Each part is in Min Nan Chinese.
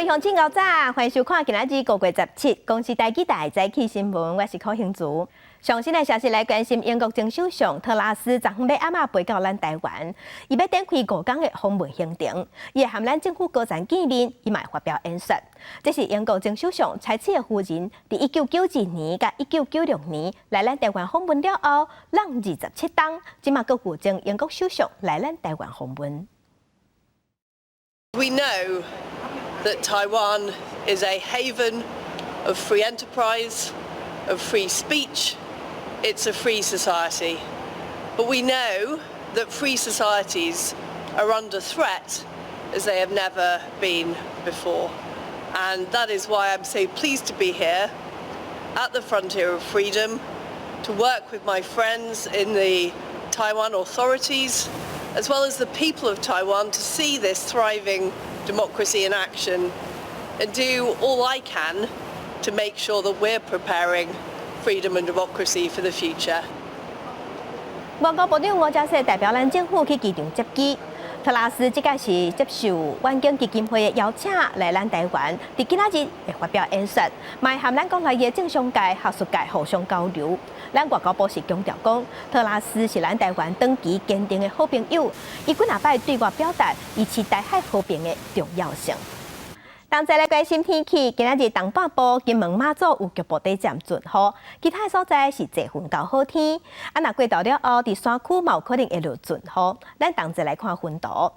位鄉親𠢕早，歡迎收看今仔日5月17公視台語台早起新聞，我是柯興竹。上新的消息來關心英國前首相特拉斯，昨昏欲暗仔飛到咱台灣，伊欲展開5工的訪問行程，伊會和咱政府高層見面，伊嘛會發表演說。這是英國前首相柴契爾夫人佇1992年佮1996年來咱台灣訪問了後，攏27冬，這馬閣有前英國首相來咱台灣訪問。 We know that Taiwan is a haven of free enterprise, of free speech. It's a free society. But we know that free societies are under threat as they have never been before. And that is why I'm so pleased to be here at the frontier of freedom, to work with my friends in the Taiwan authorities, as well as the people of Taiwan, to see this thriving democracy in action and do all I can to make sure that we're preparing freedom and democracy for the future. 外交部長吳釗燮代表咱政府去機場接機。特拉斯這擺是接受遠景基金會的邀請來咱台灣，佇今仔日會發表演說，嘛會和咱國內的政商界、學術界互相交流。咱外交部是強調講，特拉斯是咱台灣長期堅定的好朋友，伊幾若擺對外表達維持台海和平的重要性。同齊來關心天氣，今仔日東半部金門馬祖有局部短暫陣雨，其他所在是濟雲到好天。啊，若過晝了後，佇山區嘛有可能會落陣雨。咱同齊來看溫度。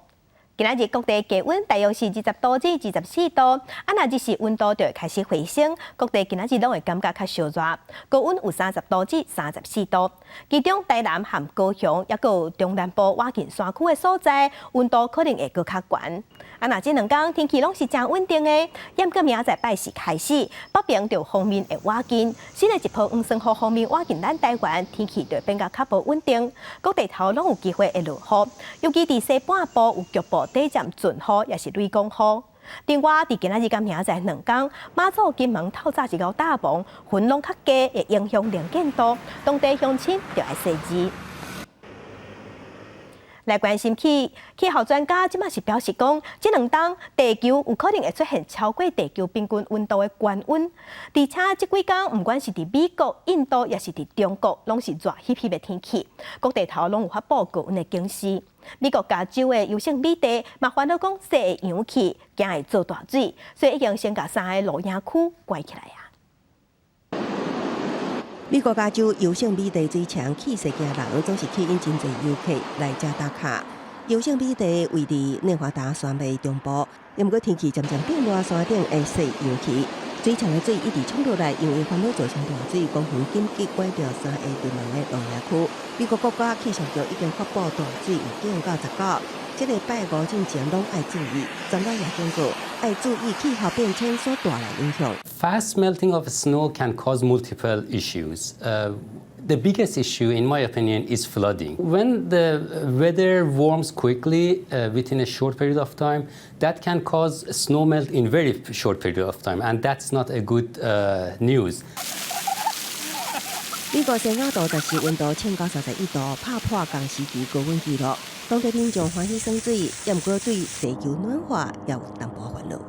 今仔日各地低溫大約是20度至24度，啊，若日時溫度就會開始回升，各地今仔日攏會感覺較燒熱，高溫有30度至34度。其中台南和高雄，抑閣有中南部倚近山區的所在，溫度可能會閣較懸。啊，若這兩工天氣攏是誠穩定的，毋過明仔載拜四開始，北邊就鋒面會倚近，新的一波黃酸雨鋒面倚近咱台灣，天氣就會變甲較無穩定，各地頭攏有機會會落雨，尤其佇西半部有局部短暫陣雨，抑是雷公雨。另外，佇今仔日佮明仔載兩工，馬祖、金門透早一𠢕搭濛，雲攏較低，會影響能見度，當地鄉親著愛細膩。來關心氣候專家，這馬是表示講，這兩冬地球有可能會出現超過地球平均溫度的高溫，而且這幾工毋管是佇美國、印度，抑是佇中國，攏是熱翕翕的天氣，各地頭攏有發布高溫的警示。美國加州的優勝美地嘛煩惱講雪會溶去，驚會做大水，所以已經先共三个露營區關起來啊。美國加州優勝美地水牆氣勢驚人，總是吸引真濟遊客來遮打卡。優勝美地位佇內華達山脈中部，毋過天氣漸漸變熱，山頂的雪溶去，水牆的水一直衝落來，因為煩惱造成大水，公園緊急關掉三个著名的露營區。美國國家氣象局已經發布大水預警到19，這个拜五進前攏愛注意，專家也警告愛注意氣候變遷所帶來影響。 Fast melting of snow can cause multiple issues. The biggest issue, in my opinion, is flooding. When the weather warms quickly within a short period of time, that can cause snow melt in very short period of time, and that's not a good news. 美國西雅圖十四溫度衝到31度，拍破仝時期高溫紀錄。當地民眾歡喜耍水，也毋過對地球暖化也有淡薄煩惱。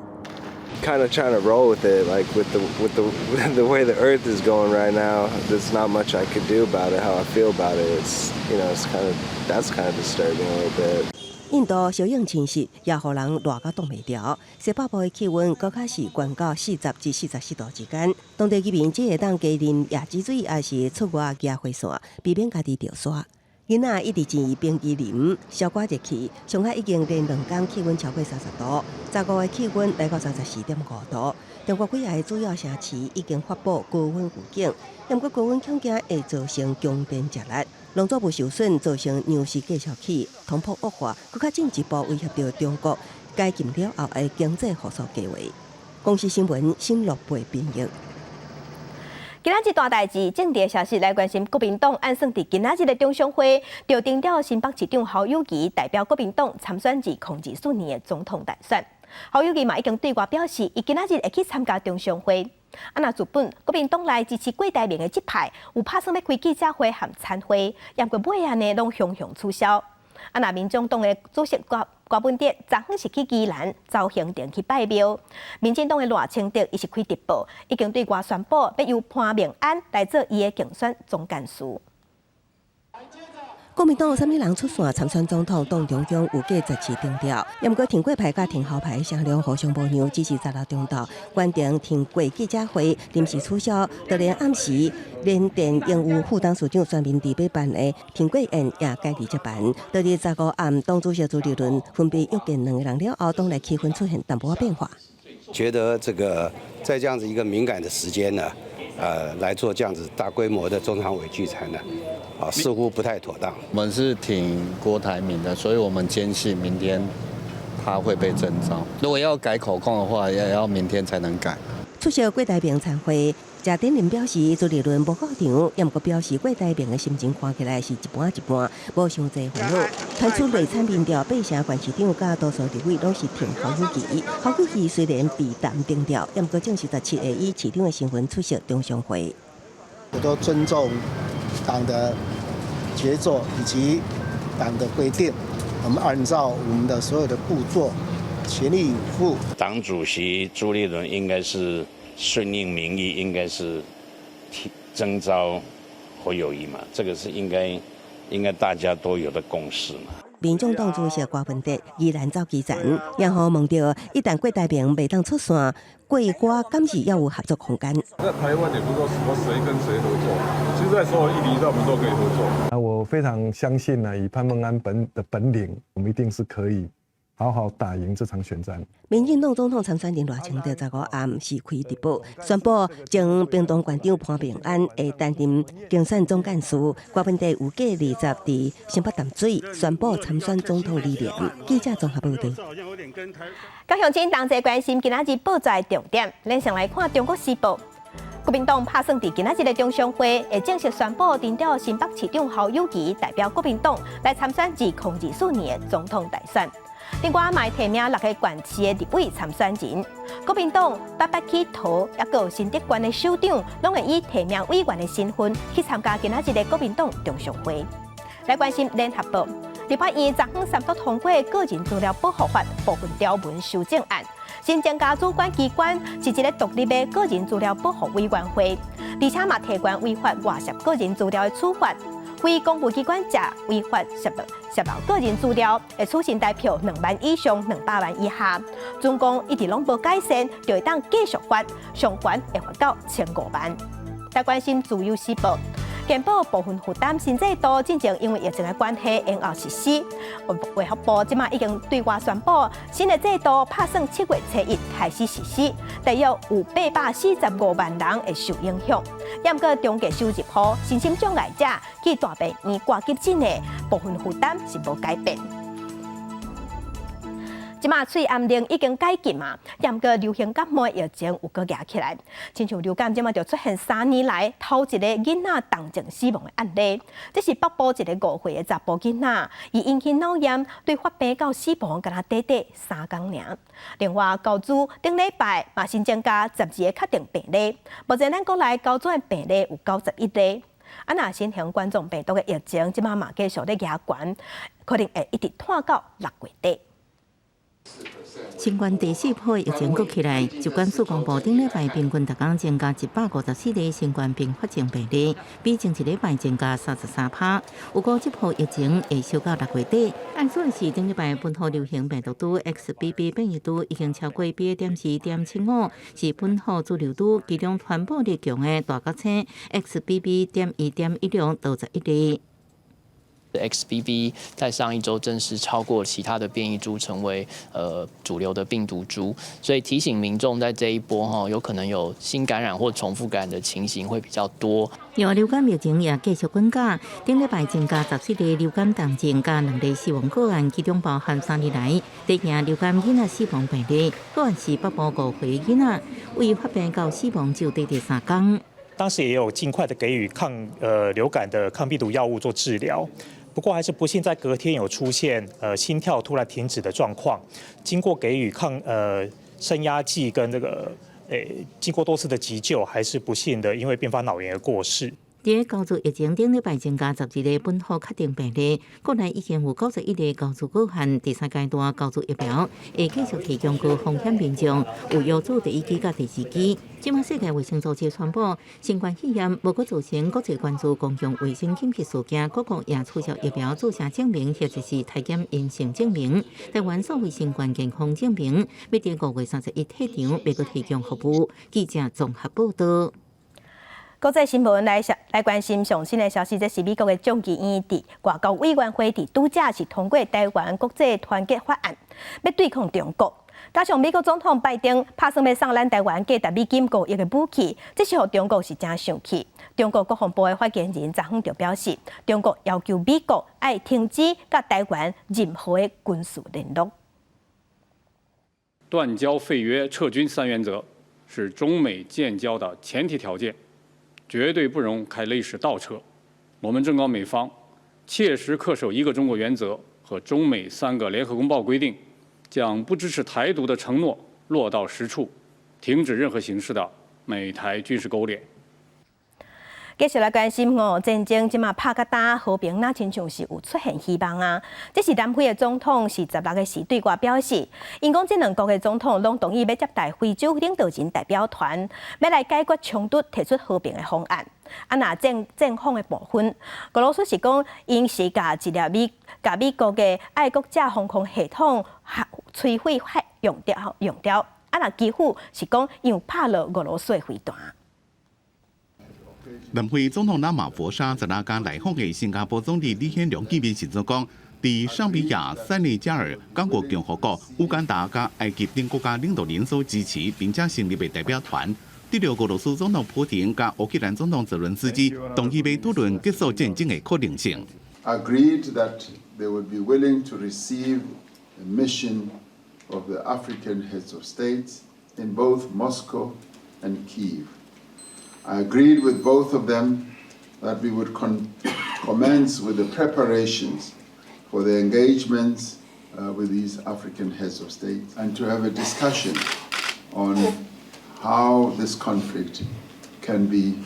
Kind of trying to roll with it, like with the way the Earth is going right now. There's not much I could do about it. How I feel about it, it's you know, it's kind of that's kind of disturbing a little bit. 印度燒冷侵襲，也予人熱到擋袂牢。西北部的氣溫閣較是懸到40至44度之間。當地居民只會當加啉椰子水，抑是出外舉火炭，避免家己著沙。囡仔一直建議冰淇淋，消寡熱氣。上海已經連兩工氣溫超過30度，15的氣溫來到34.5度。中國幾个主要城市已經發布高溫預警，毋過高溫恐驚會造成供電接力，農作物受損，造成糧食價數起，通膨惡化，閣較進一步威脅著中國解禁了後的經濟復甦計劃。公視新聞新樂貝編譯。今仔日大代誌，政治消息來關心國民黨按算佇今仔日的中常會，就定調新北市長侯友宜代表國民黨參選2024年的總統大選。侯友宜嘛已經對外表示，伊今仔日會去參加中常會。啊，若自本國民黨內支持郭台銘的這派，有拍算欲開記者會和餐會，毋過尾仔呢攏雄雄取消。啊，若民眾黨的主席郭柯文哲昨昏是去宜蘭走行程去拜廟。民進黨的賴清德伊是開直播，已經對外宣布欲由潘孟安來做伊的競選總幹事。國民黨啥物人出線參選總統，黨中央有計十次定調。毋過挺郭派佮挺侯派聲量互相無讓，只是十六中晝關停挺郭記者會臨時取消，就連暗時聯電榮譽副董事長孫明智欲辦的挺郭宴也改日才辦。到佇15暗，黨主席朱立倫分別約見兩个人了後，黨內氣氛出現淡薄仔變化。覺得這個在這樣子一個敏感的時間呢，來做這樣子大規模的中常委聚餐呢，似乎不太妥當。我們是挺郭台銘的，所以我們堅信明天他會被徵召。如果要改口供的話，也要明天才能改。出席郭台銘餐會，謝點林表示朱立倫無到場，也毋過表示郭台銘的心情看起來是一般一般，無傷濟煩惱。傳出內參民調，八成縣市長佮多數立委攏是挺侯友宜。侯友宜雖然被淡定調，也毋過正是17會以市長的身份出席中常會。我都尊重黨的節奏以及黨的規定，我們按照我們的所有的步驟，全力以赴。黨主席朱立倫應該是順應民意，應該是提徵召侯友宜嘛，這個是應該大家都有的共識嘛。民眾黨主席柯文哲依然走基層，然後問著一旦郭台銘袂當出線，郭柯敢是猶有合作空間？在台灣也不是說什麼誰跟誰合作，其實在所有議題上我們都可以合作。啊，我非常相信呢，以潘孟安本的本領，我們一定是可以好好打贏這場選戰。民進黨總統參選人賴清德15暗時開直播，宣布前屏東縣長潘孟安會擔任競選總幹事。柯文哲預計20佇新北淡水宣布參選總統理念。記者綜合報導。各鄉親同齊關心今仔日報紙重點，咱先來看《中國時報》。國民黨拍算佇今仔日的中常會，會正式宣布徵召新北市長侯友宜代表國民黨來參選2024年的總統大選。另外，嘛提名六個縣市的立委參選人，國民黨八八區桃抑閣有新竹縣的首長，攏會以提名委員的身份去參加今仔日的國民黨中常會。來關心聯合報，立法院昨昏三讀通過個人資料保護法部分條文修正案，新增加主管機關是一个獨立的個人資料保護委員會，而且嘛提懸違法外洩個人資料的處罰。非公務機關者違法洩露個人資料，會處新台票2萬以上200萬以下。總共一直攏無改善，就會當繼續罰，上懸會罰到1500萬。來關心自由時報，健保部分負擔新制度進前因為疫情的關係延後實施。衛福部這馬已經對外宣布，新的制度拍算7月初1開始實施，大約有845萬人會受影響。毋過中低收入戶、身心障礙者去大病院掛急診的部分負擔是無改變。這馬喙罨令已經解禁嘛，毋過流行感冒疫情又閣夯起來，親像流感這馬就出現3年來頭一个囡仔重症死亡的案例。這是北部一个5歲的查埔囡仔，伊引起腦炎，對發病到死亡，敢若短短3工爾。另外，高雄頂禮拜嘛新增加12个確定病例，目前咱國內高雄的病例有91例。啊，若新型冠狀病毒的疫情，這馬嘛繼續咧夯懸，可能會一直拖到6月底。新冠第四波疫情閣起來，疾管署公布頂禮拜平均逐工增加154例新冠併發症病例，比前一禮拜增加33趴。預估這波疫情會燒到6月底。按算是頂禮拜本土流行病毒株 XBB 變異株已經超過 BA.2.75，是本土主流株，其中傳播力強的大角星 XBB.1.16到11例。 XBB 在上一周正式超過其他的變異株，成為主流的病毒株，所以提醒民眾在這一波哈，有可能有新感染或重複感染的情形會比較多。另外，流感疫情也繼續滾價，頂禮拜增加14例流感重症加2例死亡個案，其中包含3年來第一流感囡仔死亡病例，個案是北部5歲囡仔，為發病到死亡就短短3工。當時也有盡快的給予抗流感的抗病毒藥物做治療。不過還是不幸在隔天有出現心跳突然停止的狀況，經過給予抗升壓劑跟這個經過多次的急救，還是不幸的因為併發腦炎而過世。佇咧高州疫情頂禮拜增加12例本土確診病例，國內已經有91例高州個案。第三階段高州疫苗會繼續提供高風險民眾，有予注第一劑佮第二劑。這馬世界衛生組織宣布，新冠肺炎無閣造成國際關注公共衛生緊急事件，各國也取消疫苗注射證明或者是篩檢陰性證明。台灣數位新冠健康證明，欲佇5月31退場，袂閣提供服務。記者綜合報道。國際新聞來關心上新的消息，這是美國的眾議院佇外交委員會佇拄才是通過台灣國際團結法案，欲對抗中國。加上美國總統拜登拍算欲送咱台灣價值美金5億的武器，這是予中國是誠生氣。中國國防部的發言人昨昏就表示，中國要求美國愛停止佮台灣任何的軍事聯絡。斷交、廢約、撤軍三原則是中美建交的前提條件。絕對不容開歷史倒車。我們正告美方，切實恪守一個中國原則和中美三個聯合公報規定，將不支持台獨的承諾落到實處，停止任何形式的美台軍事勾連。繼續來關心哦，戰爭這馬拍甲焦，和平若親像是有出現希望啊！這是南非的總統是十六的時對外表示，𪜶講這兩國的總統攏同意欲接待非洲領導人代表團，欲來解決衝突，提出和平的方案。啊，若戰況的部分，俄羅斯是講，𪜶是共一粒美國的愛國者防空系統摧毀用掉用掉。啊，若基輔是講，𪜶有拍落俄羅斯的飛彈。南非總統拉馬佛沙十六共來訪的新加坡總理李顯龍見面時陣講，佇尚比亞、塞內加爾、剛果共和國、烏干達佮埃及等國家領導人所支持，並且成立的代表團，得著俄羅斯總統普廷佮烏克蘭總統澤倫斯基同意欲討論結束戰爭的可能性。 Agreed that they would be willing to receive a mission of the African heads of states in both Moscow and Kiev. I agreed with both of them that we would commence with the preparations for the engagements with these African heads of state and to have a discussion on how this conflict can be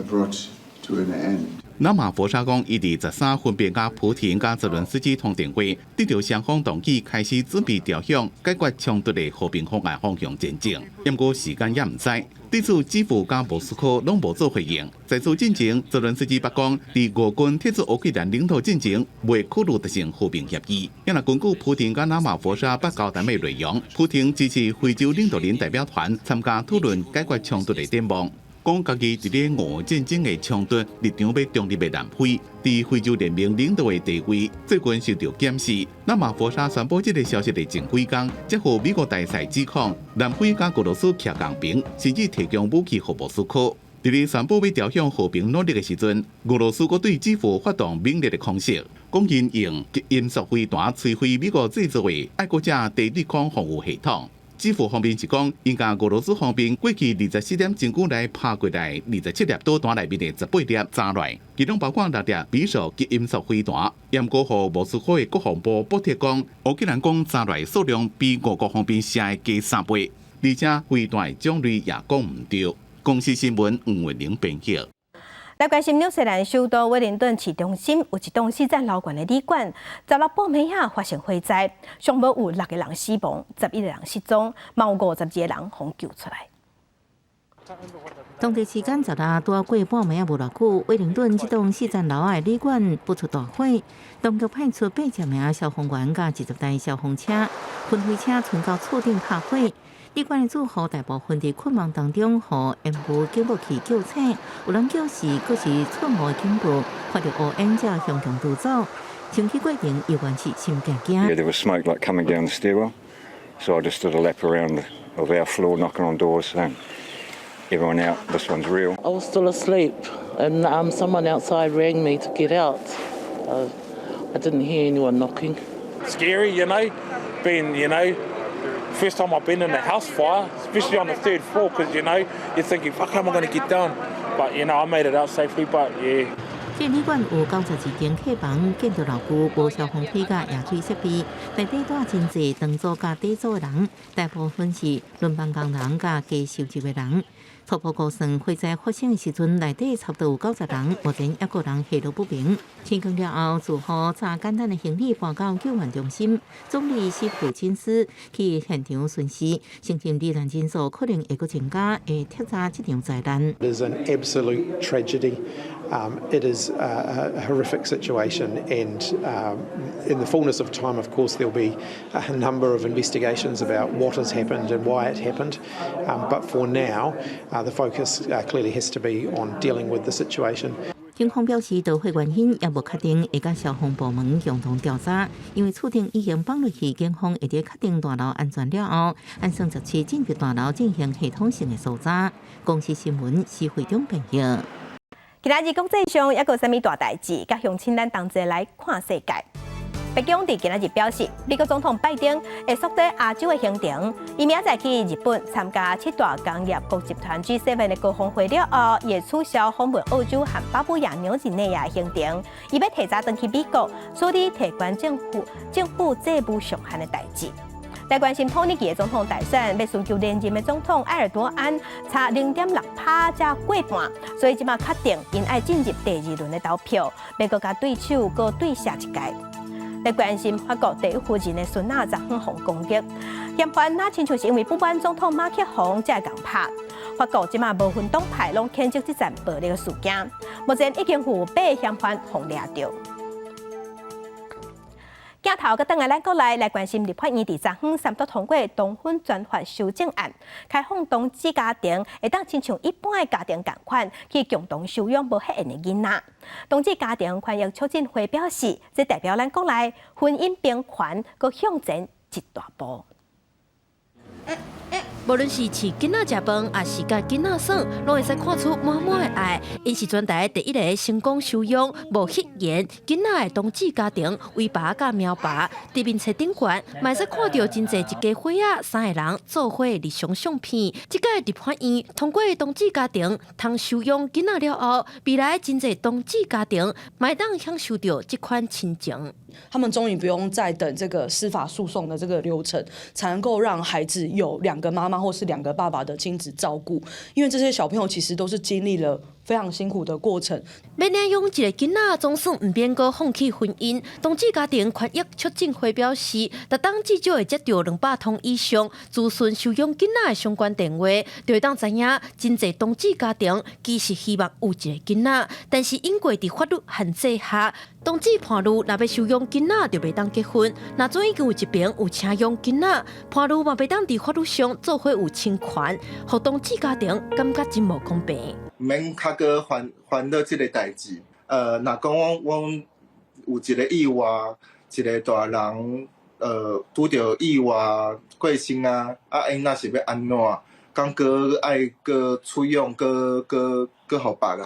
brought to an end. 拉馬佛沙講，伊佇13分別佮普廷佮澤倫斯基通電話，得著雙方同意開始準備朝向解決衝突的和平方案方向前進。毋過時間猶毋知。對此，基輔佮莫斯科攏無做回應。在此進前，澤倫斯基捌講，佇俄軍撤出烏克蘭領土進前，袂考慮達成和平協議。若根據普廷佮拉馬佛沙捌交談的內容，普廷支持非洲領導人代表團參加討論解決衝突的展望。講家己佇咧俄戰爭的衝突立場欲中立的南非，佇非洲聯盟領導的地位最近受著檢視。拉馬佛沙宣布這个消息的前幾工，接予美國大使指控南非佮俄羅斯徛仝邊，甚至提供武器予莫斯科。佇咧宣布欲朝向和平努力的時陣，俄羅斯閣對基輔發動猛烈的空襲，講𪜶用極音速飛彈摧毀美國製造的愛國者地對空防禦系統。基輔方面是講，𪜶共俄羅斯方面過去24點鐘久內拍過來27粒導彈內面的18粒炸落，其中包括六粒匕首極音速飛彈。毋過，予莫斯科的國防部補貼講，烏克蘭講炸落數量比俄國方面射的加3倍，而且飛彈的種類也講毋著。公視新聞吳偉玲編輯。來關心紐西蘭首都威靈頓市中心有一棟四層樓懸的旅館，十六晡暝仔發生火災，上無有六個人死亡，11個人失蹤，嘛有52個人予救出來。當地時間十六拄仔過半暝仔無偌久，威靈頓這棟四層樓的旅館爆出大火，當局派出80名消防員佮20台消防車、噴火車衝到厝頂拍火。旅館的住戶大部分佇睏夢當中，予煙霧警報器叫醒，有人叫時，閣是錯誤的警報，看著烏煙才雄雄逃走。清氣過程猶原是心驚驚。 Yeah, there was smoke like coming down the stairwell, so I just did a lap around of our floor, knocking on doors, saying, "Everyone out, this one's real." I was still asleep, and someone outside rang me to get out. I didn't hear anyone knocking. Scary, being, first time I've been in a house fire, especially on the third floor, because you're thinking, fuck, how am I going to get down? But I made it out safely, but yeah. 這旅館有92間客房，建築老舊，無消防梯佮飲水設備，內底住真濟長組佮短組的人，大部分是輪班工人佮低收入的人。初步估算，火災發生的時陣，內底差不多有90人，目前猶閣人下落不明。天光了後，住戶將簡單的行李搬到救援中心。總理史普金斯去現場巡視，承認罹難人數可能會閣增加，會徹查這場災難。 It is an absolute tragedy. It is a horrific situation, and in the fullness of time, of course, there'll be a number of investigations about what has happened and why it happened. But for now, the focus clearly has to be on dealing with the situation. 警方表示，導火原因猶無確定，會佮消防部門共同調查。因為厝頂已經放落去，警方會佇確定大樓安全了後，按算17進入大樓進行系統性的搜查。公視新聞施惠中編譯。今仔日國際上猶閣有啥物大代誌？佮鄉親咱同齊來看世界。白宮佇今仔日表示，美國總統拜登會縮短亞洲的行程，伊明仔載去日本參加七大工業國集團 G7 的高峰會了後，會取消訪問澳洲和巴布亞紐幾內亞的行程，伊欲提早轉去美國處理提懸政府債務上限的代誌。來關心土耳其的總統大選，欲尋求連任的總統埃爾多安差0.6趴才過半，所以這馬確定𪜶愛進入第二輪的投票，欲閣共對手閣對射一屆。來關心法國第一夫人的孫仔昨昏予攻擊，嫌犯若親像是因為不滿總統馬克宏才會共拍。法國這馬無分黨派攏譴責這場暴力的事件，目前已經有八个嫌犯予掠著。鏡頭閣轉來咱國內來關心立法院佇昨昏三讀通過同婚專法修正案，開放同志家庭會當親像一般的家庭仝款去共同收養無血緣的囡仔。同志家庭權益促進會表示，這代表咱國內婚姻平權閣向前一大步。無論是飼囡仔食飯，抑是共囡仔耍，攏會使看出滿滿的愛。𪜶是全台第一个成功收養無血緣囡仔的同志家庭，威爸佮喵爸。佇面冊頂懸，嘛會使看著真濟一家伙仔三个人做伙日常相片。這屆立法院通過同志家庭通收養囡仔了後，未來真濟同志家庭嘛會當享受著這款親情。他們終於不用再等這個司法訴訟的這個流程，才能夠讓孩子有兩個媽媽或是兩個爸爸的親子照顧。因為這些小朋友其實都是經歷了非常辛苦的過程。欲領養一个囡仔，總算毋免閣放棄婚姻。同志家庭權益促進會表示，逐冬至少會接著200通以上諮詢收養囡仔的相關電話，就會當知影真濟同志家庭其實希望有一个囡仔，但是因過佇法律限制下，同志伴侶若欲收養囡仔就袂當結婚，若總已經有一爿有請養囡仔，伴侶嘛袂當佇法律上做伙有親權，予同志家庭感覺真無公平。毋免較閣煩煩惱這个代誌。若講阮有一个意外，一个大人拄著意外過身啊，啊，𪜶若是欲按怎？敢閣愛閣出養，閣閣閣予別人？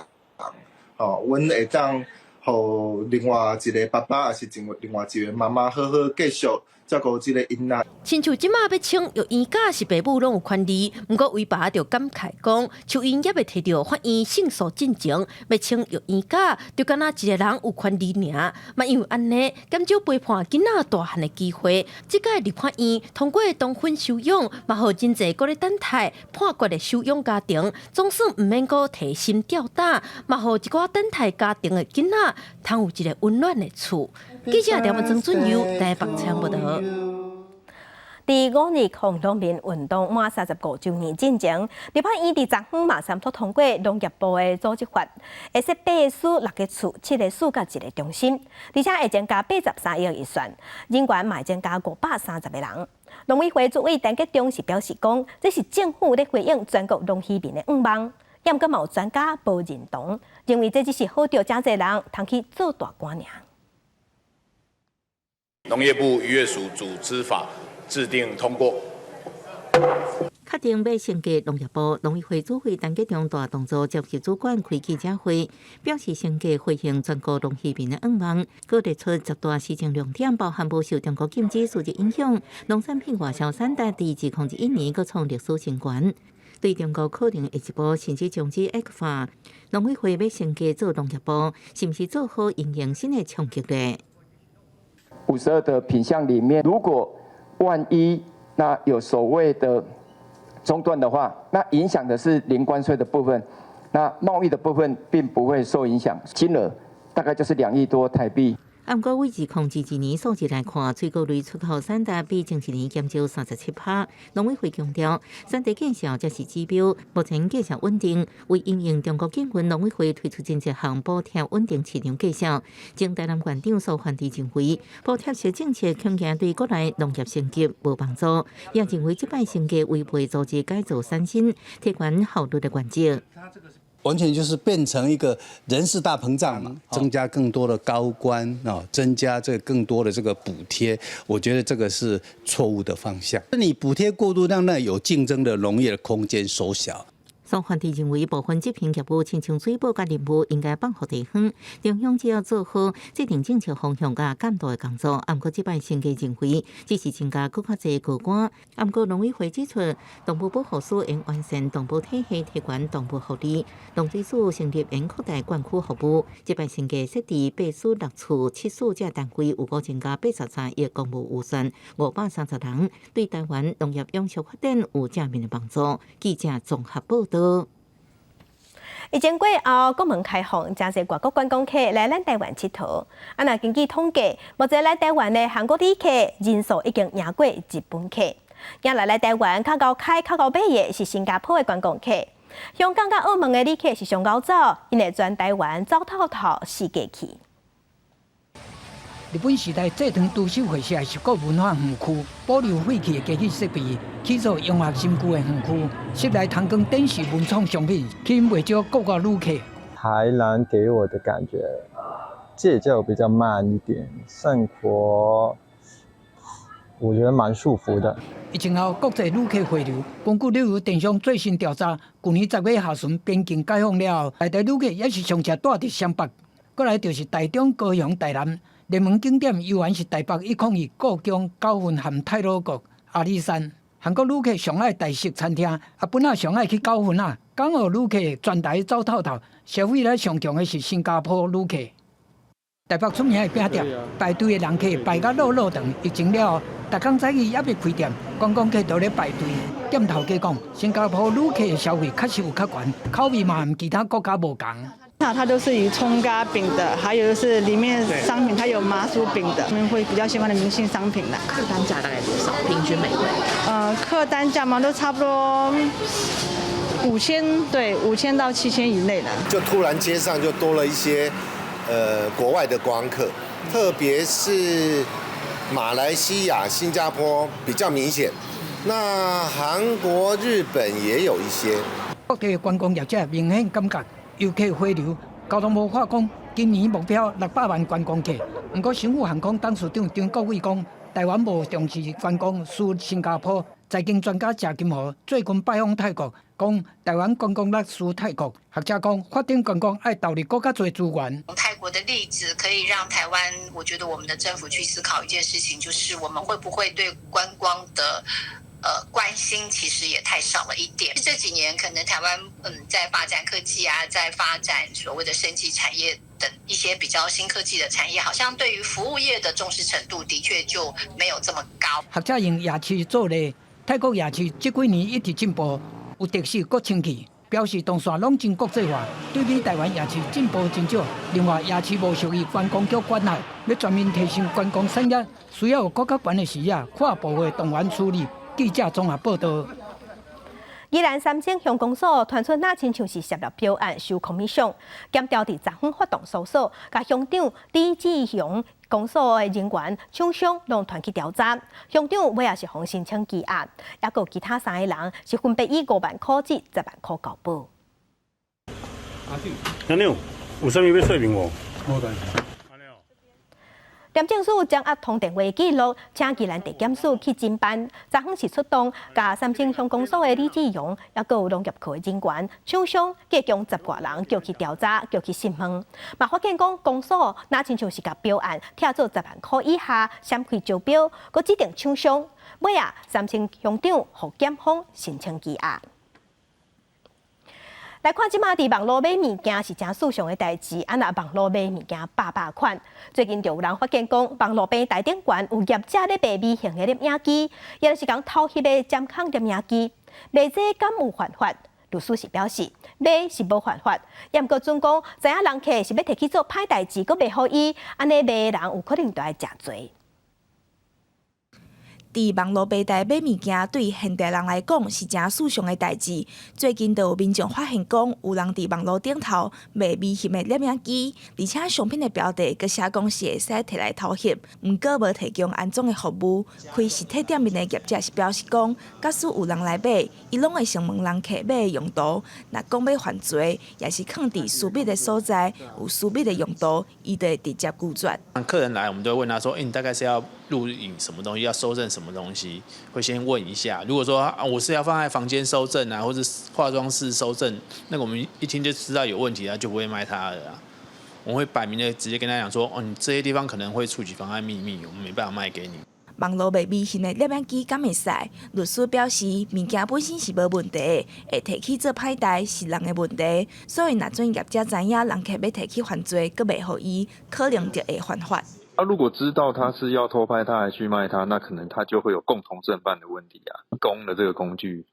吼，阮會當予另外一个爸爸，抑是另外一个媽媽好好繼續照顧這个囡仔。親像這馬欲請育嬰假是爸母攏有權利，毋過威爸就感慨講，像𪜶猶未提著法院勝訴進前，欲請育嬰假，就敢若一个人有權利爾，嘛因為按呢，減少陪伴囡仔大漢的機會。這屆立法院通過同婚收養，嘛予真濟閣咧等待判決的收養家庭，總算毋免閣提心吊膽，嘛予一寡等待家庭的囡仔，通有一个溫暖的厝。記者廖文曾俊佑台北採訪報導。佇五二抗農民運動滿35週年進前，立法院佇昨昏嘛三讀通過農業部的組織法，會設八個司、六個處、七個署佮一個中心，而且會增加83億預算，人員嘛會增加530個人。農委會主委陳吉仲是表示講，這是政府咧回應全國農漁民的願望。毋過嘛有專家無認同，認為這只是號召誠濟人通去做大官爾。農業部漁業署組織法制定通過。確定欲升格農業部，農委會主委陳吉仲大動作召集主管開記者會，表示升格回應全國農漁民的願望，閣列出10大施政重點，包含無受中國禁止輸入影響，農產品外銷產值佇2021年閣創歷史新高。對中國可能會一步甚至終止 ECFA，農委會欲升格做農業部，是毋是做好因應新的衝擊咧？ 52的品項裡面，如果萬一那有所謂的中斷的話，那影響的是零關稅的部分，那貿易的部分並不會受影響，金額大概就是2億多台幣。毋過，對2022年數字來看，水果類出口產值比前一年減少37%。農委會強調，產地價數才是指標，目前價數穩定。為因應中國禁運，農委會推出真濟項補貼穩定市場價數。前台南縣長蘇煥智認為，補貼式政策恐驚對國內農業升級無幫助，也認為這擺升價違背組織改造三新、提懸效率的原則。完全就是變成一個人事大膨脹嘛，增加更多的高官啊，增加這個更多的這個補貼，我覺得這個是錯誤的方向。那你補貼過度，讓那有競爭的農業的空間縮小。蘇煥智認為，部分執行業務親像水保佮林務應該放予地方，中央只要做好制定政策方向佮監督的工作。毋過這擺審計認為，只是增加閣較濟高官。毋過農委會指出，動物保護署應完善動保體系，提懸動物福利。農水署成立應擴大灌區服務。這擺審計設置八署、六處、七署這單位，有夠增加83億公務預算，530人，對台灣農業永續發展有正面的幫助。記者綜合報道。疫情過後，國門開放，誠濟外國觀光客來咱台灣𨑨迌。啊，若根據統計，目前來台灣的韓國旅客人數已經贏過日本客。今來來台灣較𠢕開、較𠢕買的是新加坡的觀光客。香港佮澳門的旅客是上𠢕走，𪜶會全台灣走透透四界去。日本時代製糖株式會社十國文化園區保留廢棄的機器設備，起做融合新舊的園區，室內提供展示文創商品，吸引袂少國外旅客。台南給我的感覺節奏比較慢一點，生活我覺得蠻舒服的。疫情後，國際旅客回流。根據旅遊電商最新調查，去年10月下旬邊境解放了後，來台旅客也是上濟蹛佇雙北，過來就是台中、高雄、台南。熱門景點猶原是台北102、故宮、九份和太魯閣、阿里山。韓國旅客上愛台式餐廳，啊，本來上愛去九份啊。港澳旅客全台走透透，消費力上強的是新加坡旅客。台北出名的餅店排隊的人客排甲落落長，疫情了後，逐工早起猶未開店，觀光客都咧排隊。店頭家講，新加坡旅客的消費確實有較懸，口味嘛毋其他國家無仝。那它都是以蔥咖餅的，還有就是裡面商品它有麻薯餅的，他們會比較喜歡的明星商品啦。客單價大概多少？平均每位？客單價嘛都差不多5000，對，5000到7000以內的。就突然街上就多了一些，國外的觀光客，特別是馬來西亞、新加坡比較明顯，那韓國、日本也有一些。各地觀光業者明顯感覺遊客回流，交通部話講，今年目標600萬觀光客。毋過，星宇航空董事長張國偉講，台灣無重視觀光，輸新加坡。財經專家謝金河最近拜訪泰國，講台灣觀光力輸泰國。學者講，發展觀光愛投入閣較濟資源。泰國的例子可以讓台灣，我覺得我們的政府去思考一件事情，就是我們會不會對觀光的關心其實也太少了一點。這幾年可能台灣在發展科技啊，在發展所謂的生技產業等一些比較新科技的產業，好像對於服務業的重視程度的確就沒有這麼高。學者用夜市做例，泰國夜市這幾年一直進步，有特色閣清氣，表示動線攏真國際化。對比台灣夜市進步真少。另外夜市無屬於觀光局管轄，欲全面提升觀光產業，需要有閣較懸的視野，跨部會動員處理。記者綜合報道。宜蘭三星鄉公所傳出若親像是涉獵標案收 commission，檢調佇昨昏發動搜索，共鄉長李志雄、公所的人員、廠商攏傳去調查。鄉長尾仔是予申請羈押，猶閣有其他三個人是分別以5萬箍至10萬箍交保。阿妞，有啥物欲說明無？無代誌。廉政署掌握通電話記錄，請宜蘭地檢署去偵辦。昨昏是出動，共三星鄉公所的李志榮，猶閣有農業課的人員、廠商，計共十外人叫去調查，叫去訊問。嘛發現講公所若親像是共標案，拆做10萬箍以下，閃開招標，閣指定廠商。尾仔，三星鄉長予檢方申請羈押。來看這馬佇網路買物件是誠時尚的代誌，啊若網路買物件百百款。最近就有人發現講，網路平台頂懸有業者咧賣微型的攝影機，抑就是共偷翕的針孔攝影機。賣這敢有犯法？律師是表示，賣是無犯法，毋過準講知影人客是欲提去做歹代誌，閣賣予伊，按呢賣的人有可能就愛食罪。佇網路平台買物件，對現代人來講是誠時尚的代誌。最近就有民眾發現講，有人佇網路頂頭賣迷翕的攝影機，而且商品的標題閣寫講是會使提來偷翕，毋過無提供安裝的服務。開實體店面的業者是表示講，假使有人來買，伊攏會先問人客欲的用途，若講欲犯罪，抑是囥佇私密的所在，有私密的用途，伊就會直接拒絕。客人來，我們都會問他說：“欸，你大概是要錄影什麼東西？要搜證什麼東西？”會先問一下。如果說啊，我是要放在房間搜證啊，或者化妝室搜證，那個我們一聽就知道有問題啊，就不會賣他的啊。我會擺明的直接跟他講說：“哦，你這些地方可能會觸及妨礙秘密，我們沒辦法賣給你。” 網路賣迷翕的攝影機敢會使？律師表示，物件本身是無問題，會提去做歹代是人的問題，所以若準業者知影人客欲提去犯罪，閣賣予伊，可能就會犯法。他如果知道他是要偷拍，他還去賣他，那可能他就會有共同正犯的問題啊，供了這個工具，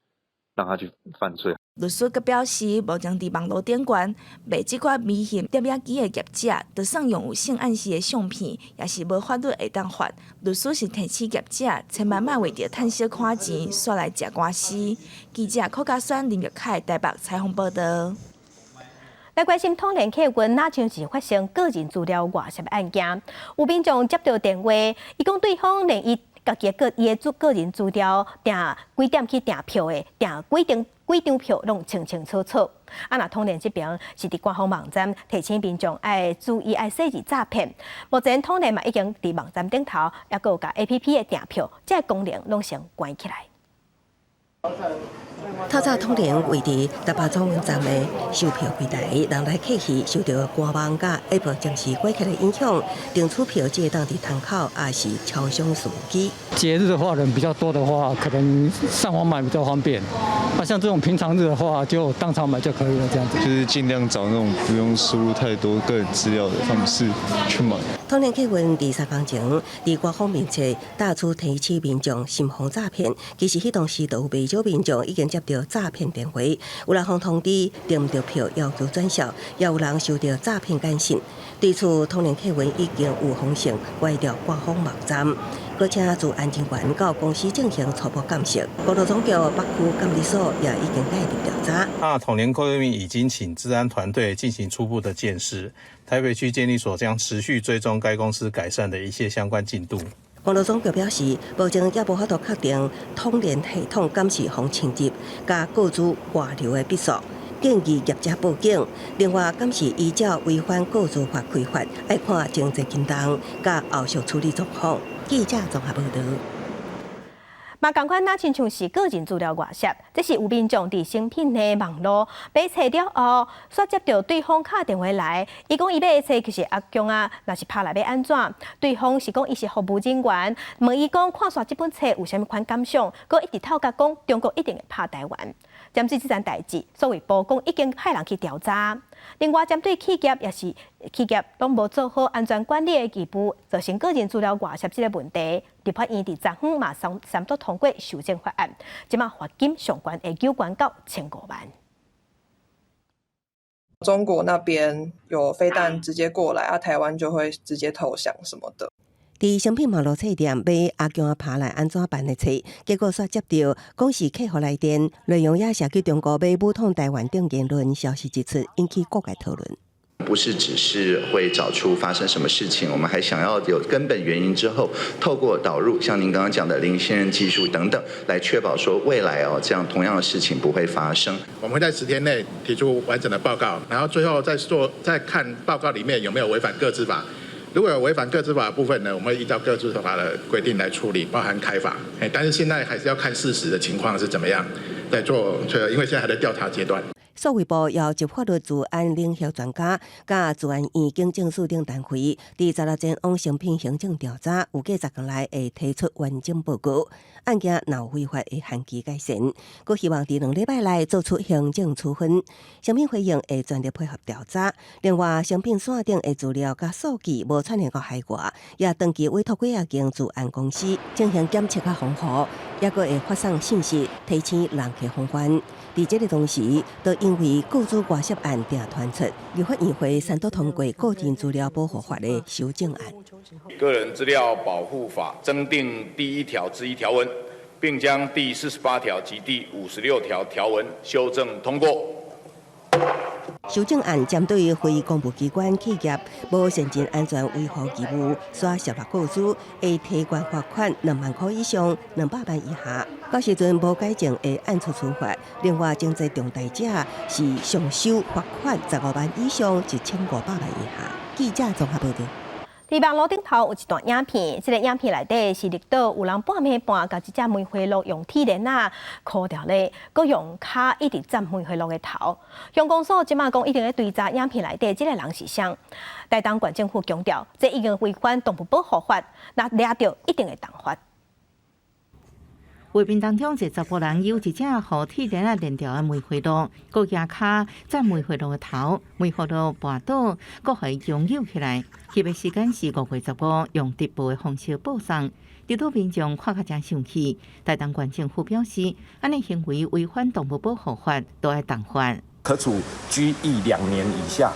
讓他去犯罪。律師閣表示，目前佇網路頂懸賣這款迷翕攝影機的業者，就算用有性暗示的相片，也是無法律會當罰。律師是提醒業者，千萬莫為著趁小看錢，煞來食官司。記者柯家宣、林玉凱台北採訪報導。來關心統聯客運，若像是發生個人資料外洩案件，有民眾接到電話，伊講對方連伊家己的個伊的個人資料訂幾點去訂票的，訂幾張幾張票攏清清楚楚。啊，若統聯這邊是佇官方網站提醒民眾愛注意愛細膩詐騙。目前統聯嘛已經佇網站頂頭，抑閣有共 APP 的訂票，這個功能攏先關起來。透早統聯位佇台北轉運站的售票櫃台，人來客去，受著官網佮 App 暫時關起的影響，訂取票只會當佇窗口，抑是超商隨機。節日的話，人比較多的話，可能上網買比較方便。啊，像這種平常日的話，就當場買就可以了，這樣子。就是盡量找那種不用輸入太多個人資料的方式去買。統聯客運佇3工前，佇官方面冊到處提醒民眾慎防詐騙。其實彼當時就有袂少民眾已經接著詐騙電話，有人予通知訂毋著票要求轉數，也有人收著詐騙簡訊。對此，統聯客運已經有封信關掉官方網站，閣請資安人員到公司進行初步鑑識。公路總局北區監理所也已經介入調查。那統聯客運已經請資安團隊進行初步的鑑識，台北區監理所將持續追蹤該公司改善的一切相關進度。公路總局表示，目前猶無法度確定統聯系統敢是予侵入，佮個資外流的筆數，建議業者報警。另外，敢是依照違反個資法開罰，愛看情節輕重，佮後續處理狀況。記者綜合報導。嘛，仝款，若親像是個人資料外洩，這是有民眾佇誠品的網路買冊了後，煞接著對方敲電話來，伊講伊買的冊其實阿強啊，若是拍來欲按怎？對方是講伊是服務人員，問伊講看煞這本冊有啥物款感想，閣一直透甲講中國一定會拍台灣。針對這件代誌，數位部講已經派人去調查。另外，針對企業抑是企業攏無做好安全管理的義務，造成個人資料外洩這個問題，立法院佇昨昏嘛三讀通過修正法案，這馬罰金上懸會九懸到1500萬。中國那邊有飛彈直接過來，啊，台灣就會直接投降什麼的。佇誠品網路冊店買阿強仔拍來按怎辦的冊，結果煞接著講是客戶來電，內容也涉及中國欲武統台灣等言論，消息一出，引起各界討論。不是只是會找出發生什麼事情，我們還想要有根本原因之後，透過導入像您剛剛講的零信任技術等等，來確保說未來哦這樣同樣的事情不會發生。我們會在10天內提出完整的報告，然後最後再做再看報告裡面有沒有違反個資法。如果有違反個資法的部分呢，我們會依照個資法的規定來處理，包含開罰。但是現在還是要看事實的情況是怎麼樣，再做，因為現在還在調查階段。數位部邀集法律資安領域專家，佮資安院警政署等單位，佇十六前往誠品行政調查，預計10工內會提出完整報告。案件若有違法，會限期改善。閣希望佇2禮拜內做出行政處分。誠品回應會全力配合調查。另外，誠品線頂的資料佮數據無串聯到海外，也長期委託幾仔間資安公司進行檢測佮防護，抑閣會發送信息提醒人客防範。佇這个同時，都因為個資外洩案定傳出，立法院會三讀通過個人資料保護法的修正案。個人資料保護法增訂第一條之一條文，並將第48條及第56條條文修正通過。修正案針對非公部機關企業無善盡安全維護義務，所洩露個資，會提懸罰款2萬箍以上200萬以下。到時陣無改正會按處處罰。另外，情節重大者是上收罰款15萬以上1500萬以下。記者綜合報道。佇網路頂頭有一段影片，這个影片內底是綠島有人半暝半共這隻梅花鹿用鐵鏈仔箍牢咧，閣用跤一直顫梅花鹿的頭。鄉公所這馬講一定咧追查影片內底這个人是誰。台東縣政府強調，這已經違反動物保護法，若掠著一定會重罰。畫面當中，一個查埔人有一隻予鐵鏈仔連牢的梅花鹿，閣舉跤顫梅花鹿的頭，梅花鹿跋倒，閣予伊擁有起來。翕的時間是5月15，用直播的方式播送。綠島民眾看甲誠生氣。台東縣政府表示，按呢行為違反動物保護法，都愛重罰。可處拘役2年以下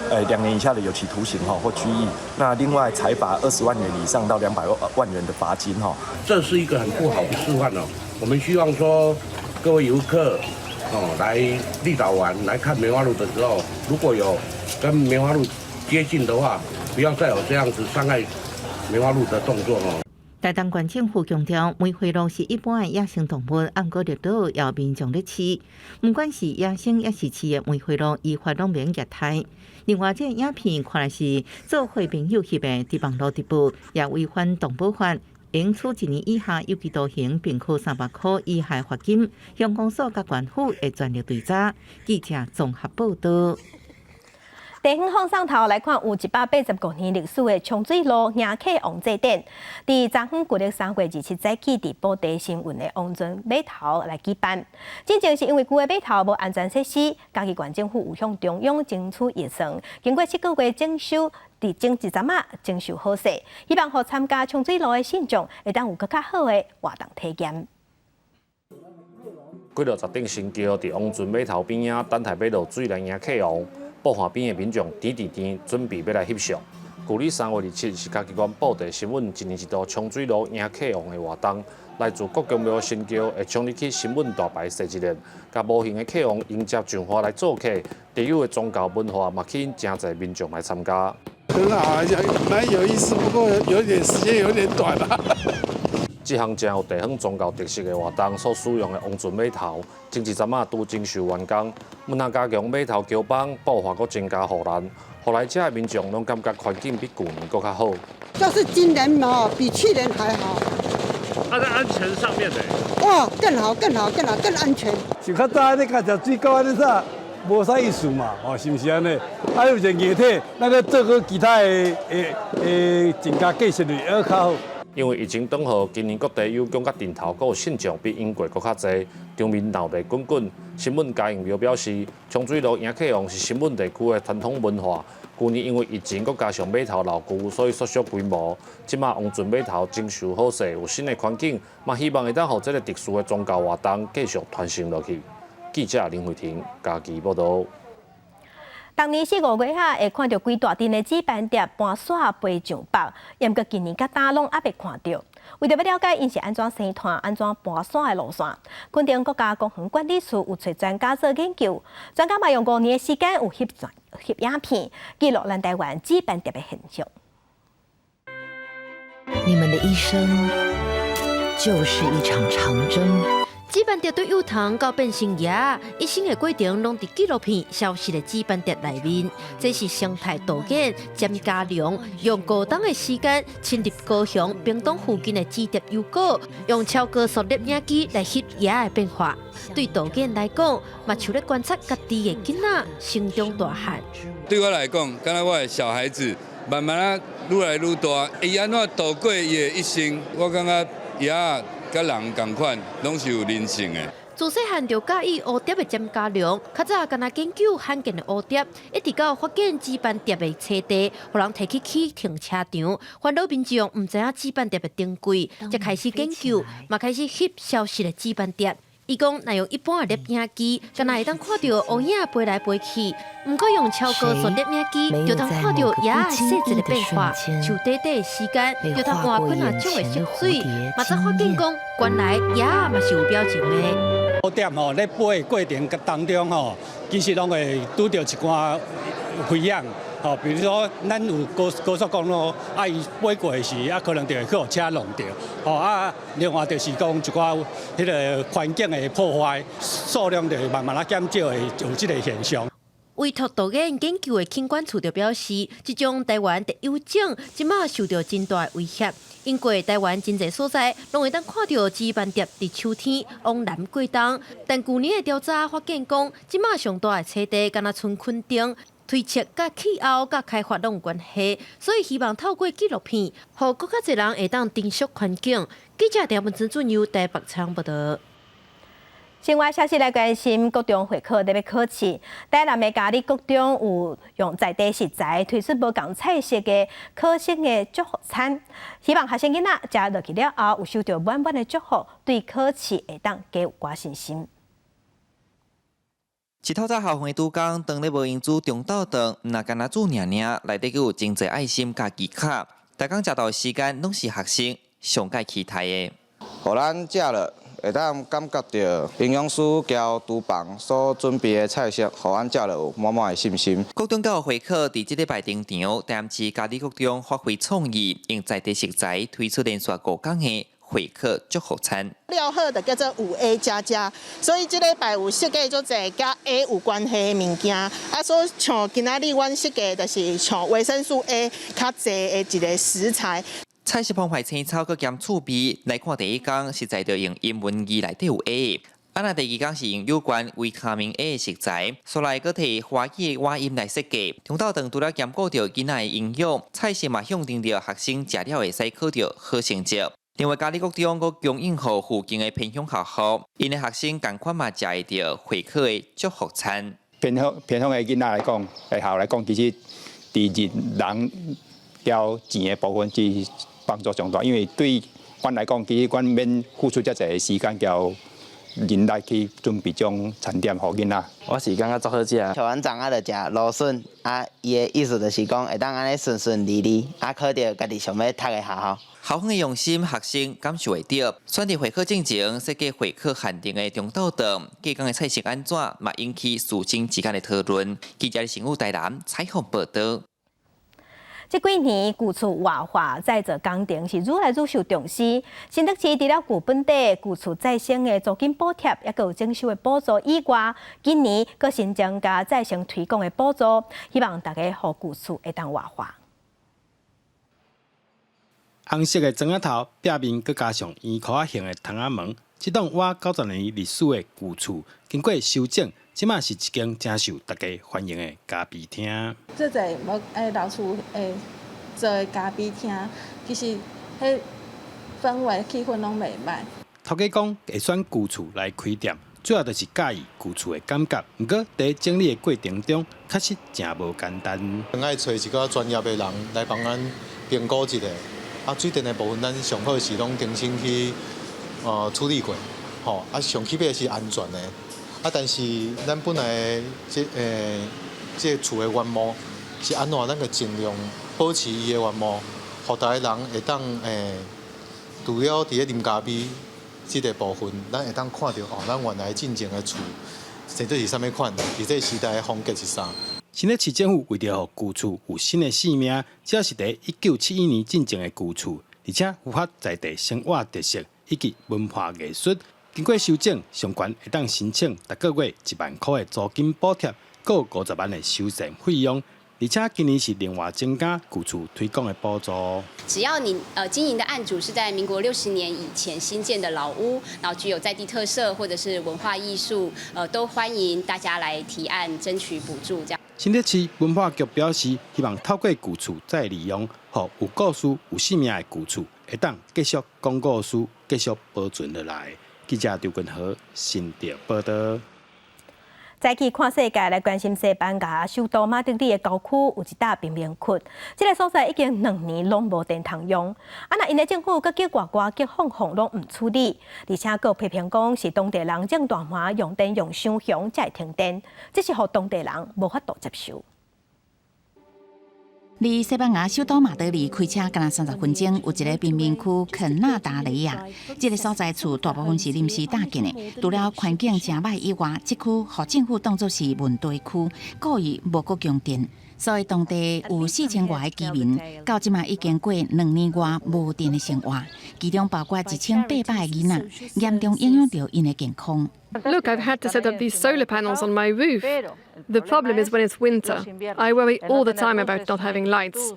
，2年以下的有期徒刑哈或拘役。那另外裁罰20萬元以上到200萬元的罰金哈。這是一個很不好的示範哦。我們希望說各位遊客哦來綠島玩來看梅花鹿的時候，如果有跟梅花鹿接近的話，不要再有這樣子傷害梅花鹿的動作哦。台東縣政府強調，梅花鹿是一般的野生動物，毋過綠島也有民眾咧飼，毋管是野生抑是飼的梅花鹿，依法攏免虐待。另外，這个影片看來是做伙朋友翕的，佇網路直播，也違反動保法，應處一年以下有期徒刑，並科300箍以下罰金。鄉公所佮縣府會全力追查。記者綜合報道。地方放送頭來看，有185年歷史的沖水路迎客王祭典，佇昨昏舊曆3月27早起，佇埔地新運的王船碼頭來舉辦。之前是因為舊的碼頭無安全設施，嘉義縣政府有向中央爭取預算，經過7個月整修，佇前一陣仔整修好勢，希望予參加沖水路的信眾會當有閣較好的活動體驗。幾落十頂新橋佇王船碼頭邊仔等待欲落水來迎客王。埔岸邊的民眾甜甜甜準備欲來翕相。舊曆3月27是嘉義縣埔地新塭一年一度沖水路迎客王的活動，來自各宮廟神轎會衝入去新塭大排踅一輪，共無形的客王迎接上岸來做客。特有的宗教文化嘛，吸引誠濟民眾來參加。很好，蠻有意思，不過有點時間有點短啦。這項誠有地方宗教特色的活動所使用的王船碼頭，前一陣仔拄整修完工，毋但加強碼頭橋枋，布華閣增加護欄，予來遮的民眾攏感覺環境比舊年閣較好。就是今年嘛，比去年還好。它在安全上面呢？哇，更好，更好，更好，更安全。像較早你較食水溝按呢啥，無啥意思嘛，哦，是毋是按呢？啊，有一個硬體，咱閣做閣其他的的的增加建設率，會較好。因為疫情當好，今年各地有講佮陣頭，閣有信眾比往過閣較濟，場面鬧熱滾滾。新塭嘉應廟表示，沖水路迎客王是新塭地區的傳統文化。舊年因為疫情，閣加上碼頭老舊，所以縮小規模。這馬王船碼頭整修好勢，有新的環境，嘛希望會當予這个特殊的宗教活動繼續傳承落去。記者林慧婷嘉義報道。逐年四五月仔會看著規大陣的紫斑蝶搬徙飛上北，毋過近年佮今攏猶未看著。為著欲了解𪜶是按怎生湠、按怎搬徙的路線，墾丁國家公園管理處有揣專家做研究，專家嘛用5年的時間有翕翕影片記錄咱台灣紫斑蝶的現象。你們的一生就是一場長征。紫斑蝶對幼蟲到變成蛾，一生的過程攏佇紀錄片《消失的紫斑蝶》內面。這是生態導演詹家良用5冬的時間，深入高雄屏東附近的紫蝶幽谷，用超高速攝影機來翕蛾的變化。對導演來講，嘛像咧觀察家己的囡仔成長大漢。對我來講，敢若我的小孩子慢慢仔愈來愈大，伊按怎度過伊的一生，我感覺蛾佮人仝款，攏是有靈性的。自細漢就佮意蝴蝶的詹家良，較早敢若研究罕見的蝴蝶，一直到發現紫斑蝶的棲地，予人提去起停車場，煩惱民眾毋知影紫斑蝶的珍貴，才開始研究，嘛開始翕消失的紫斑蝶。伊講，若用一般的攝影機，敢若會當看著烏影飛來飛去；毋過用超高速攝影機，就通看著蛾仔細節的變化。像短短的時間，就通換幾若種的色水，嘛才發現講，原來蛾仔嘛是有表情的。蝴蝶吼咧飛的過程當中吼，其實攏會拄著一寡危險。吼，比如說咱有高高速公路，啊，伊飛過的時，啊，可能就會去予車挵著。吼啊，另外就是講一寡彼个環境的破壞，數量就會慢慢仔減少，會有這个現象。委託導演研究的警管處就表示，這種台灣特有種，這馬受著真大的威脅。因為台灣真濟所在，攏會當看著紫斑蝶佇秋天往南過冬。但舊年的調查發現講，這馬上大的棲地，敢若賰墾丁。推測佮氣候佮開發攏有關係，所以希望透過紀錄片，予閣較濟人會當珍惜環境。記者鄭文資俊由台北採訪報導。新聞消息來關心，國中會考咧欲考試，台南的嘉里國中有用在地食材推出無仝菜色的考生的祝福餐，希望學生囡仔食落去了後，有收著滿滿的祝福，對考試會當加有寡信心。一透早校園的拄工，當咧無閒煮中晝頓，毋若干焦煮爾爾，內底閣有真濟愛心佮技巧。逐工食晝的時間，攏是學生上蓋期待的。予咱食了，會當感覺著營養師佮廚房所準備的菜色，予咱食了有滿滿的信心。國中教育會考佇這禮拜登場，台南市嘉里國中發揮創意，用在地食材推出連續5工的會考祝福餐。料好就叫做5A++，所以這禮拜有設計足濟佮 A 有關係的物件。啊，所以像今仔日阮設計就是像維生素 A 較濟的一个食材。菜色澎湃青草，閣兼趣味。來看第一工，實在著用英文字內底有 A，啊若第二工是用有關維他命 A 的食材，煞來閣提華語的倚音來設計。中晝頓除了兼顧著囡仔的營養，菜色嘛象徵著學生食了會使考著好成績。另外，嘉里國中閣供應予附近的偏鄉學校，𪜶的學生仝款嘛食會著會考的祝福餐。偏鄉偏鄉的囡仔來講，學校來講，其實佇人佮錢的部分是幫助上大，因為對阮來講，其實阮免付出遮濟時間佮人力去準備這種餐點予囡仔。我是感覺足好食。像阮昨仔就食蘆筍，啊，伊的意思就是講會當按呢順順利利，啊，考著家己想欲讀的學校。校方的用心，學生感受會著。選佇會考進前設計會考限定的中晝頓，隔工的菜色按怎，嘛引起師生之間的討論。記者新聞台南採訪報導。這幾年舊厝活化再造工程是愈來愈受重視。新竹市除了舊本地舊厝再生的租金補貼，抑閣有整修的補助以外，今年閣新增加再生推廣的補助，希望大家予舊厝會當活化。紅色的磚仔頭，壁面閣加上圓箍仔形的窗仔門，這棟倚90年歷史的舊厝，經過修整，這馬是一間誠受大家歡迎的咖啡廳。這濟無老厝做的咖啡廳，其實彼氛圍氣氛攏袂䆀。頭家講會選舊厝來開店，主要就是佮意舊厝的感覺。毋過佇整理的過程中，確實誠無簡單。愛揣一寡專業的人來幫咱評估一下。啊，水電的部分，咱上好是攏重新去處理過，吼，啊，上起碼是安全的。啊，但是咱本來這厝的原貌是按怎，咱就盡量保持伊的原貌，予逐个人會當除了佇咧啉咖啡這个部分，咱會當看著哦，咱原來進前的厝，這底是啥物款，佇這个時代的風格是啥。新北市政府為著予舊厝有新的生命，這是佇1971年進前的舊厝，而且符合在地生活特色以及文化藝術。經過修正，上懸會當申請逐個月1萬箍的租金補貼，閣有50萬的修繕費用。而且今年是另外增加舊厝推廣的補助。只要你經營的案主是在民國60年以前興建的老屋，然後具有在地特色或者是文化藝術，都歡迎大家來提案爭取補助。這樣。新竹市文化局表示，希望透過舊厝再利用，予有故事、有生命的舊厝，會當繼續講故事，繼續保存落來。記者張君和新竹報道。再去看世界來關心西班牙首都馬德里的郊區有一搭貧民窟，這个所在已經2年攏無電通用。啊，若𪜶的政府閣叫外外叫放放攏毋處理，而且閣批評講是當地人種大麻用電用傷雄才會停電，這是予當地人無法度接受。離西班牙首都馬德里開車敢若30分鐘，有一個貧民區肯納達雷亞。這个所在厝大部分是臨時搭建的，除了環境誠䆀以外，這區予政府當作是問題區，故意無閣供電。所以當地有4000外个居民，到這馬已經過2年外無電的生活，其中包括1800個囡仔，嚴重影響著𪜶的健康。 Look, I've had to set up these solar panels on my roof. The problem is when it's winter. I worry all the time about not having lights.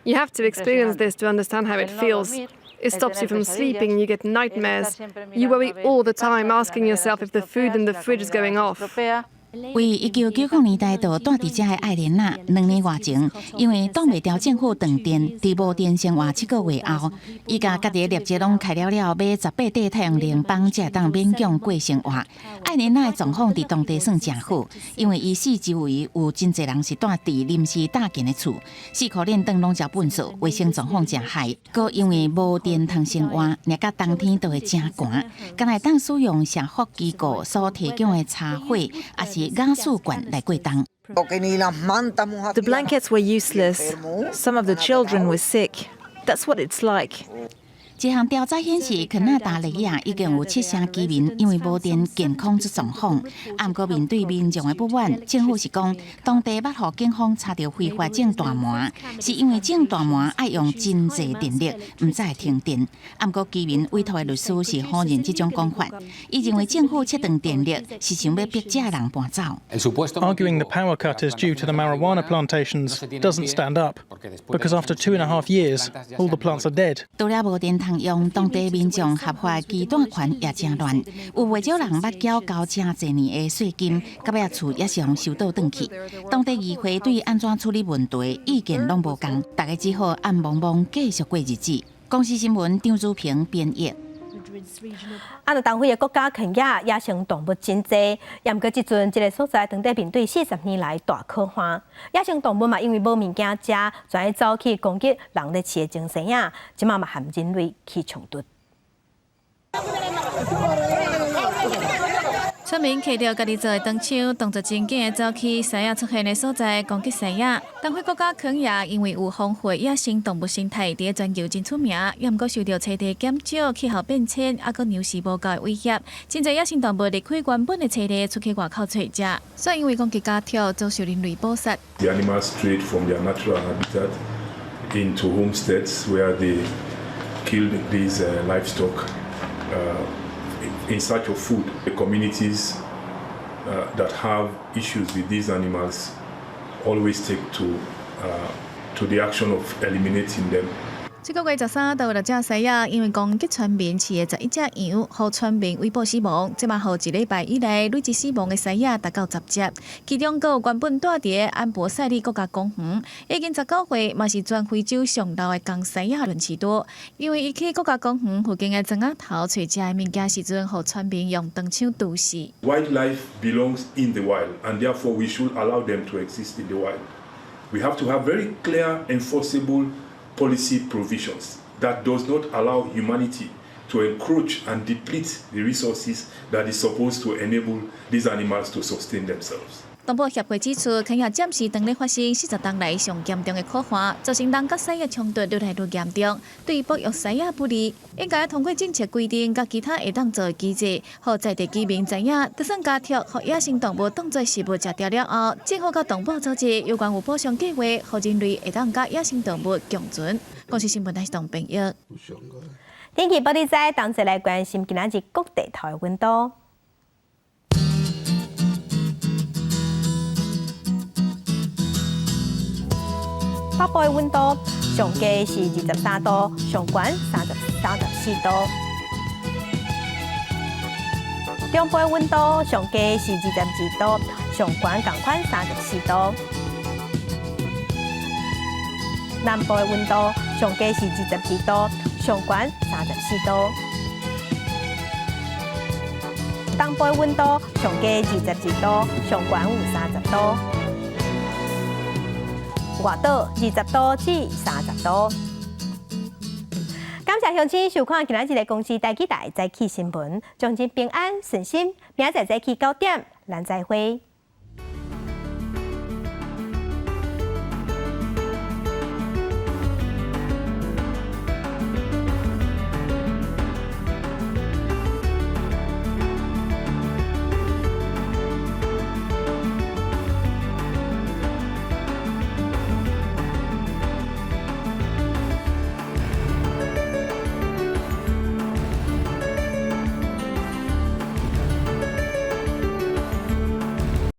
You have to experience this to understand how it feels. It stops you from sleeping, you get nightmares. You worry all the time, asking yourself if the food in the fridge is going off. 佇1990年代就蹛佇遮的艾蓮娜，2年外前，因為擋袂牢政府斷電，佇無電生活7個月後，伊共家己的業績攏開了了，買18塊太陽能板，才會當勉強過生活。艾蓮娜的狀況佇當地算誠好，因為伊四周圍有真濟人是蹛佇臨時搭建的厝，四箍連頓攏食糞埽，衛生狀況誠害。閣因為無電通生活，熱到冬天都會誠寒，敢若會當使用社福機構所提供的柴火，抑是瓦斯罐來過冬。 The blankets were useless. Some of the children were sick. That's what it's like. 一項調查顯示，肯納達雷亞已經有七成居民因為無電健康出狀況。毋過面對民眾的不滿，政府是講當地捌予警方查著非法種大麻，是因為種大麻愛用真濟電力，毋才會停電。毋過居民委託的律師是否認這種講法，伊認為政府切斷電力是想欲逼遮人搬走。 Arguing the power cut is due to the marijuana plantations doesn't stand up, because after 2.5 years, all the plants are dead. 除了無電通用，當地民眾合法居住權也誠亂，有袂少人捌繳交誠濟年的稅金，到尾厝也是予收倒轉去。當地議會對按怎處理問題意見攏無仝，大家只好暗濛濛繼續過日子。公視新聞張祖平編譯。啊，若東非的國家肯亞野生動物真濟，毋過這陣這个所在當地面對40年來大渴旱，野生動物嘛因為無物件食，轉去走去攻擊人咧飼的精牲仔，這馬嘛和人類起衝突。村民提著家己做的長槍，動作真緊的走去獅仔出現的所在攻擊獅仔。東非國家肯亞因為有豐富野生動物生態，佇全球真出名，也毋過受著棲地減少、氣候變遷，抑閣糧食無夠的威脅，真濟野生動物離開原本的棲地，出去外口揣食，所以因為攻擊家畜，遭受人類捕殺。 The animals strayed from their natural habitat into homesteads where they killed these livestock in search of food. The communities that have issues with these animals always take to the action of eliminating them. 這個月13就有六隻獅仔，因為攻擊村民飼的11隻羊，予村民圍捕死亡。這馬予一禮拜以來，累計死亡的獅仔達到10隻，其中閣有原本蹛佇安博賽利國家公園，已經19歲，嘛是全非洲上老的公獅仔倫士多。因為伊去國家公園附近的莊仔頭揣食的物件時陣，予村民用長槍毒死。 Wildlife belongs in the wild, and therefore we should allow them to exist in the wild. We have to have very clear, enforceable policy provisions that does not allow humanity to encroach and deplete the resources that is supposed to enable these animals to sustain themselves. 動保協會指出，肯亞暫時當咧發生40冬來上嚴重的苦旱，造成人佮獅仔衝突愈來愈嚴重，對保育獅仔不利。應該通過政策規定，佮其他會當做的機制，予在地居民知影，就算家畜予野生動物當做食物食著了後，政府佮動保組織有關有補償計劃，予人類會當佮野生動物共存。公視新聞台東編譯。天氣報你知，同齊來關心今仔日各地頭的溫度。北部的溫度上低是23度，上懸34度。中部的溫度上低是22度，上懸仝款34度。南部的溫度上低是22度，上懸34度。東部的溫度上低22度，上懸有30度。外島20度至30度。感謝鄉親收看今仔日的公視台語台早起新聞，祝您平安順心，明仔載早起9點，咱再會。